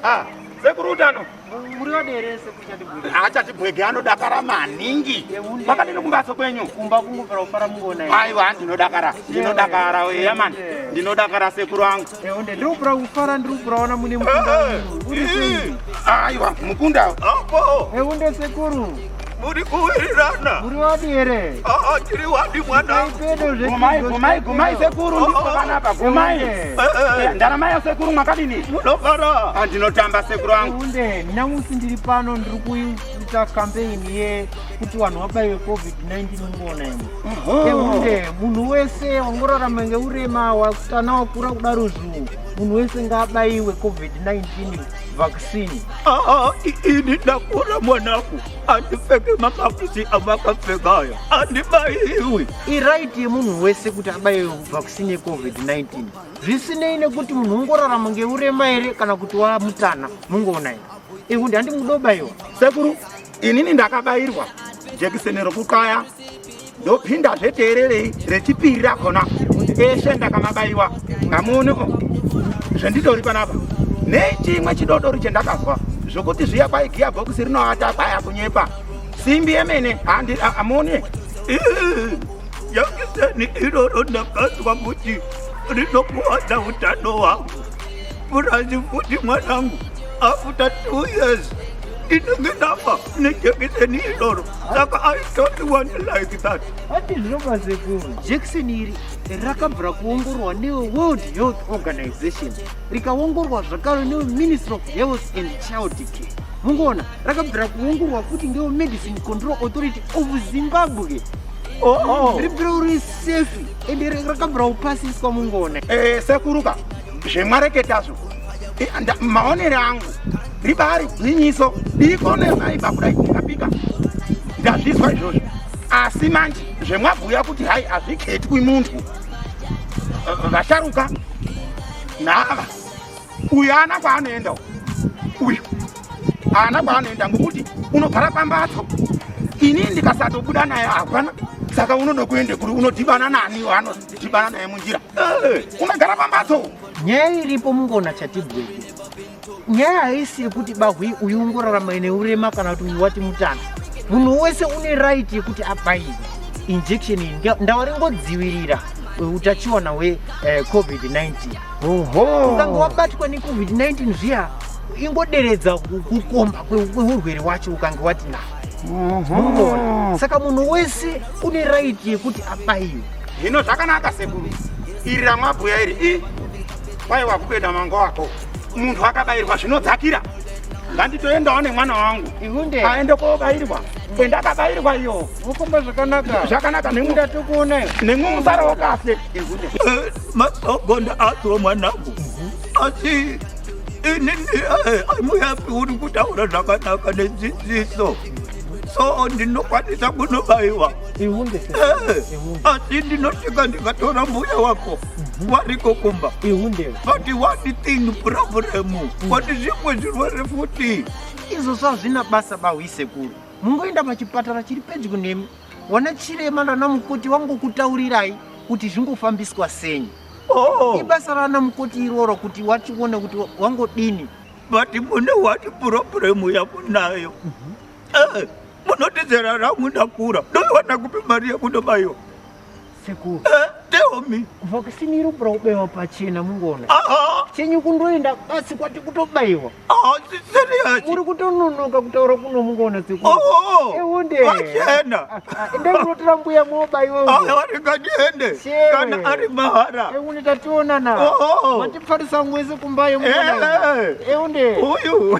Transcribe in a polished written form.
Ah, sekuru utano. Muri vadere sekuru Chatibwege. Ah, Chatibwege anodakara maningi. Makadini kumbatso kwenyu? Kumba kungobvira kufara mungona. Aiwa, ndinodakara. Ndinodakara weya man. Ndinodakara sekuru angu. Eunde, ndiri kubvira kufara, ndiri kubvira ona mune mukunda. Uri sei? Aiwa, mukunda. Apo. Eunde sekuru. Muri kuwirirana. Muri wadi here? Ah, tiri wadi mwana. Gumai, gumai, gumai sekuru ndipo panapa. Gumai. Eh, eh. Ndarama ya sekuru makadini? Munofara. Ah, ndinotamba sekuru angu. Unde, nyamusi ndiri pano ndiri kuita campaign yekuti vanhu vabaiwe COVID-19 mungoona imi. Unde, munhu wese wangorarama ngeurema kana wakura kudaro zviu, munhu wese ngaabaiwe COVID-19 vaccine. Ah, ini ndakura mwanangu. Andipfeke makapisi amakapfekaya. Andibaiwi. Iright yemunhu wese kuti abaiwe vaccine yeCOVID-19. Zvisinei nekuti munhu ungorarama ngeurema here kana kuti wamutana, mungoona here. Ikuti handi mudobaiwa. Sekuru, inini ndakabairwa jekiseni rokukaya ndopindazve teererei rechipiri rakona eshe ndakamabaiwa ngamuoneko zvenditori panapa nechimwe chidodori chendakazwa zvokuti zviya kwai giya bhokisi rinoata kwaya kunyepa simbi yemene handi amuone Jekiseni iroro ndakazwa kuti rinokuwadza utano hwangu purazi futi mwanangu after 2 years ndinenge ndafa nejekiseni iroro saka I don't want like that. Handi zvinoba sekuru. Jekiseni iri rakabvira kuongororwa neWorld Health Organization rikaongororwa zvakare neMinistry of Health and Child Care. Mungoona rakabvira kuongororwa futi ngeMedicine Control Authority of Zimbabwe. Oh. Ribvira riri safe ende rakabvira kupasiswa mungoona. Eh, sekuruka zvemwareketazvo maonere angu ribari gwinyiso diko nemaiba kudai ndikapika ndazvizwa izvozvo asi manje zvemwabhuya kuti hai hazviketwi muntu vasharuka naava uyu ana kwaanoenda uyu ana kwaanoenda ngokuti unogara pambatso ini ndikasatobuda naye hapana saka unoda kuende kuri unodhibana nani waanodhibana naye munjira unogara pambatso. Nyaya iripo mungoona Chatibwege, nyaya haisi yekuti bahwi uyu ungorarama neurema kana kuti uyu wati mutana. Munhu wese une right yekuti abaiwe injection iyi ndawa ringodzivirira utachiwana hweCOVID-19. Ukange wabatwa neCOVID-19 zviya ingoderedza kukomba kweurwere wacho ukange wati nawo. Mungoona saka munhu wese une right yekuti abaiwe. Hino zvakanaka sekuru, iri ramwabhuya iri i kwaiwa kupeda mango wako munhu akabairwa zvinodzakira. Nganditoendawo nemwana wangu Ihunde. Aende kobairwa kwendakabairwa iyo. Mukomba zvakanaka. Zvakanaka nemwe. Ndatokuona. Nemwe musarawo kahle. Masogonda azwa mwanangu asi inini I'm happy uri kutaura zvakanaka nedzidziso so ndinokwanisa kunobaiwa. Ihunde. Asi ndinosvika ndikatora mbuya wako wariko kumba. Ihunde. But one thing problem kwati zvimwe zvirwere futi. Izvozvo hazvina basa bahwi sekuru. Mungoenda pachipatara chiri pedyo nemi wana chirema nana mukoti wangokutaurirai kuti zvingofambiswa sei. Oh. Ibasa rana mukoti iroro kuti wachione kuti wangodini. But mune one problem yamunayo. Munoti zera rangu ndakura ndoiwana kupi mari yekundobaiwa? Sekuru. Tell me. Vaccine iri kubva kubaiwa pachena mungoona. Aha. Chenyu kundoenda basi kwati kutobaiwa. Ah, serious? Muri kutononoka kutaura kuno mungoona sekuru. Oh. Eunde. Pachena. Endai kunotora mbuya mobaiwa. Ah, ringandiende. Kana ari mahara. Eunde tationana. Oh. Matifarisa mwese kumbayo mungoona. Eunde. Uyu.